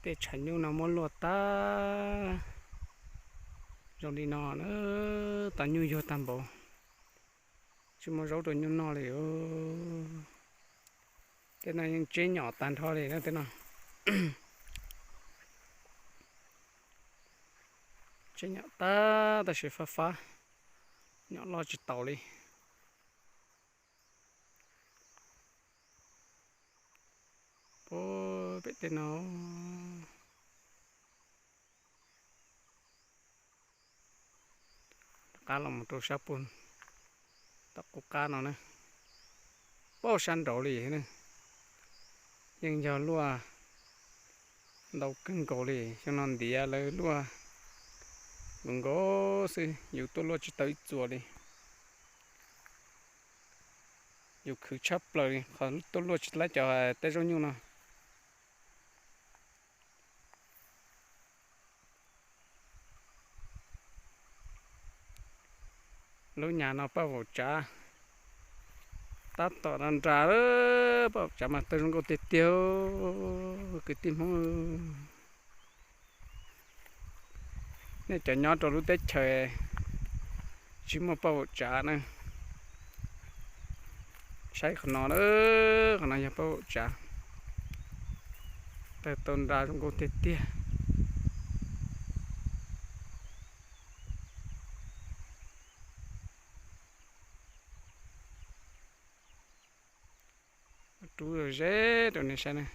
Tej tshav nyuj no muab luaj tag zoo li no na, tau nyuj yuag tag npaum, tsis muaj zaub rau nyuj noj li. Tej no yeej tseb nyom tag nrho li na tej no. Tseb nyom tag tab sis fab fab, nyom loj tsis taus li. Pem tej no rov qab los mus rau sab puag tom qub qab no na, pab sab nraud li na. Yeej yog luaj ntau kawg nkaus li, xyoo no ntiav lawv luaj nkaus nkaus xwb, yus tuaj luaj tsis tau ib txuas li. Yus khwv tshaj plaws li qhov tuaj luaj tsis tau cov tej zaub nyuj no. Lub nyam no paj vaum tsav tab tom nra nra, paj vaum tsav mas tawg zoo nkauj tiag tiag kwv tij Hmoob. Nej cov nyob rau lub teb chaws tsis muaj paj vaum tsav na, saib qhov no, qhov no yog paj vaum tsav, tawg tau nra zoo nkauj tiag tiag. Rub ze rau nej saib na.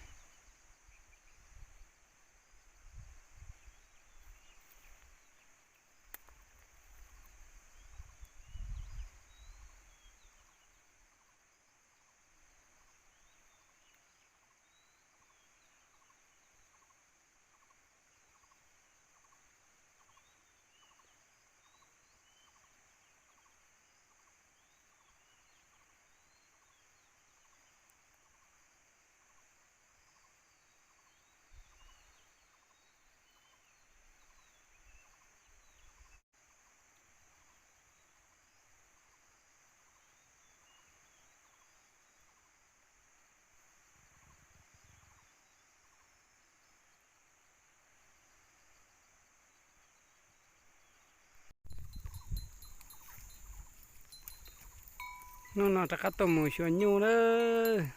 Hnub no rov qab tuaj mus xyuas nyuj lawm,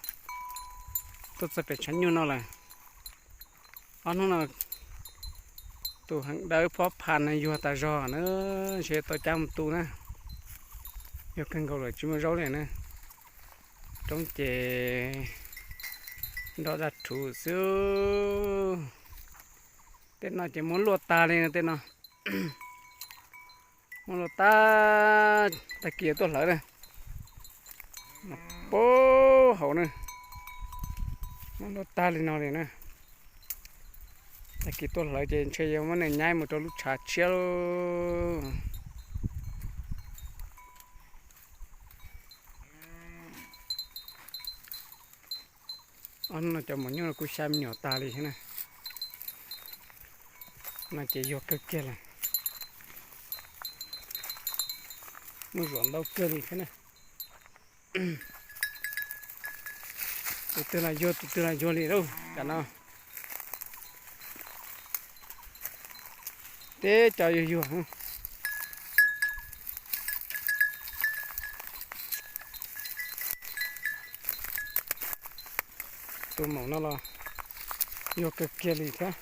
tuaj txog pem tshav nyuj no lawm. Ob hnub no tus heev dawb phob phas no yuag tas zog na, ntshe tau cab mus tu na. Yuag kawg nkaus lawm tsis muaj zaub li na. Roob ces nroj daj rhuv xwb. Tej no ces muab luaj tag li tej no. Muab luaj tag, tag kis tuaj hlawv na. Puag hauv na, muab luaj tag li no li na. Tag kis tuaj hlawv ces ntshe yuav muab nws nyaib mus rau lub tshav tshiab lauj. Ob hnub no cov maum nyuj no kuj xya me nyuam tag li thiab na. No ces yuag kawg kiag lawm, muaj zuam ntau kawg li thiab na. Tus twg los yuag tus twg los yuag li lauj tam no. Teb cov yuag yuag. Tus maum no los yuag kawg kiag li thiab.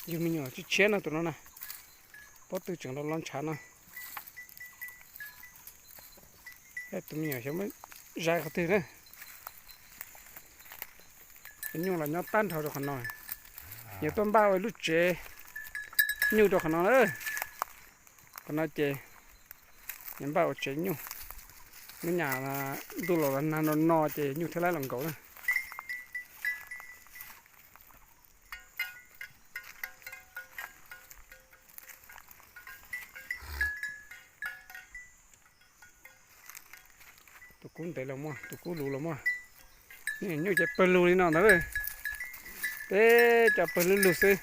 Yug me nyuam tshiab tshiab no tus no na, pob tw tseem los los ntshav no. Tus me nyuam xyov muab zais qhov twg na. Cov nyuj los nyob tag nrho rau qhov no. Nyias tuaj npaj ua lub tsev nyuj rau qhov no na. Qhov no ces nyias npaj ua tsev nyuj. Lub nyam ntuj los los nag no no ces nyuj thiaj li los nkaum na. Tus kub ntev los muaj, tus kub luv los muaj. Nyuj ces pawg lug li no ntag. Peb cov pawg lug lug xwb.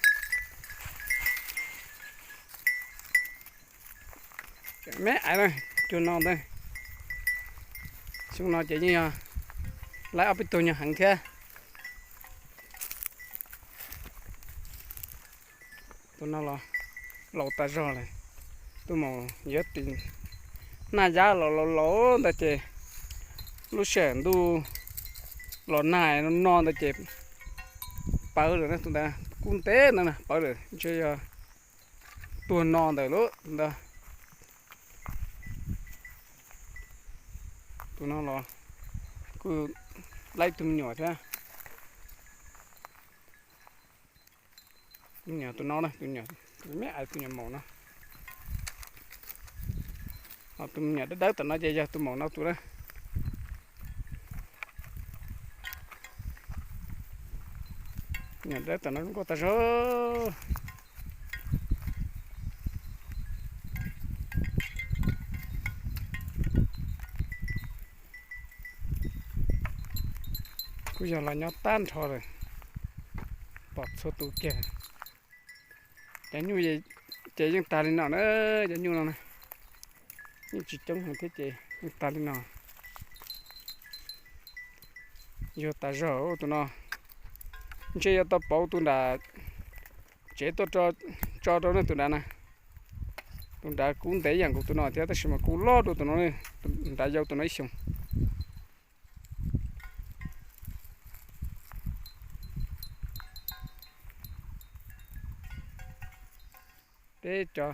Me aiv na, Cuag no ntag. Xyoo no ces yeej yog laib ob peb tug nyuag heev thiab. Tus no los laus tas zog lawm. Tus maum yuav tim naj yab los laus laus ntawd ces lub sij hawm ntuj los nag no ntawd ces pawv lawm na, tus ntawd kub ntev no pawv lawm, ntshe yog tuag no ntawm lub ntawd. Tus no los kuj laib tus me nyuam thiab. Tus me nyuam tus no na, tus me nyuam, tus me nyuam maum no. Ho tus me nyuam dawb dawb tom no ces yog tus maum no tus na. Nyuam dawb tom no zoo nkauj tas zog. Kuj yog los nyob tag nrho lawm, pom txhua tus kiag. Cov nyuj ces yeej tag li no na, cov nyuj no na, yeej tsis coob heev thiab ces yeej tag li no. Yuag tas zog tus no, ntshe yuav tau pauv tus nram tsev tuaj tso rau nej tus nrad na. Tus nrad kub ntev ib yam nkaus tus no thiab tab sis mas kub loj dua tus no, tus nrad yau tus no ib xyoos. Peb cov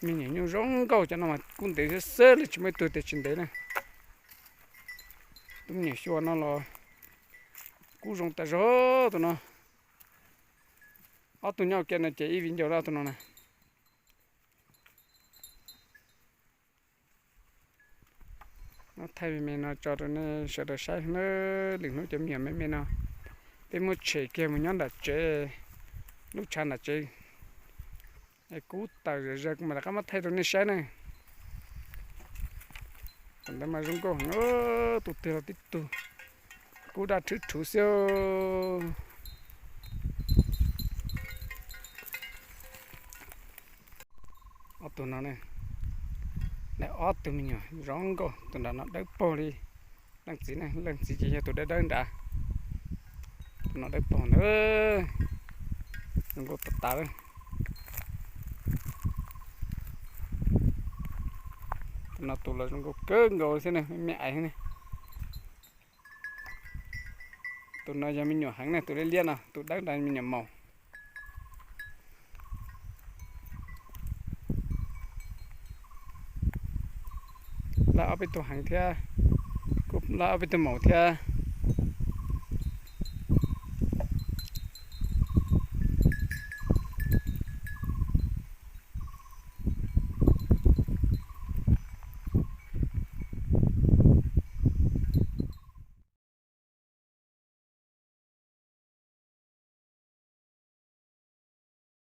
me nyuam nyuj zoo nkauj cov no mas kub ntev xwb xwb li, tsis muaj ib tug tias tsis ntev na. Tus me nyuam xyuas no los kub zoo tas zog tus no. Ob tug nyob kiag no ces ib viv ncaus loj tus no na. Muab thaij me me no tso rau nej sawv daws saib na. Lwm hnub cov me nyuam me me no peb muab tshem kiag mus nyob nram tsev, lub tshav nram tsev es kub tawm zom zaws kuv mam rov qab muab thaij rau nej saib na. Tus ntawd mas zoo nkauj heev, tus twg los tib tug kub daj rhwb rhuv xwb. Ob tug no, ob tug me nyuam zoo nkauj, tus nram no dawb paug li. Leej txiv ne, leej txiv ces yog tus dawb dawb nrad. Tus no dawb paug ntawd, zoo nkauj tas tas lawm. Tus no tus los zoo nkauj kawg nkaus thiab ne, me me ais ne. Tus no yog me nyuam heev ne, tus liab liab no, tus dawb nrad me nyuam maum. Lawv ob peb tug heev thiab, kuj lawv ob peb tug maum thiab.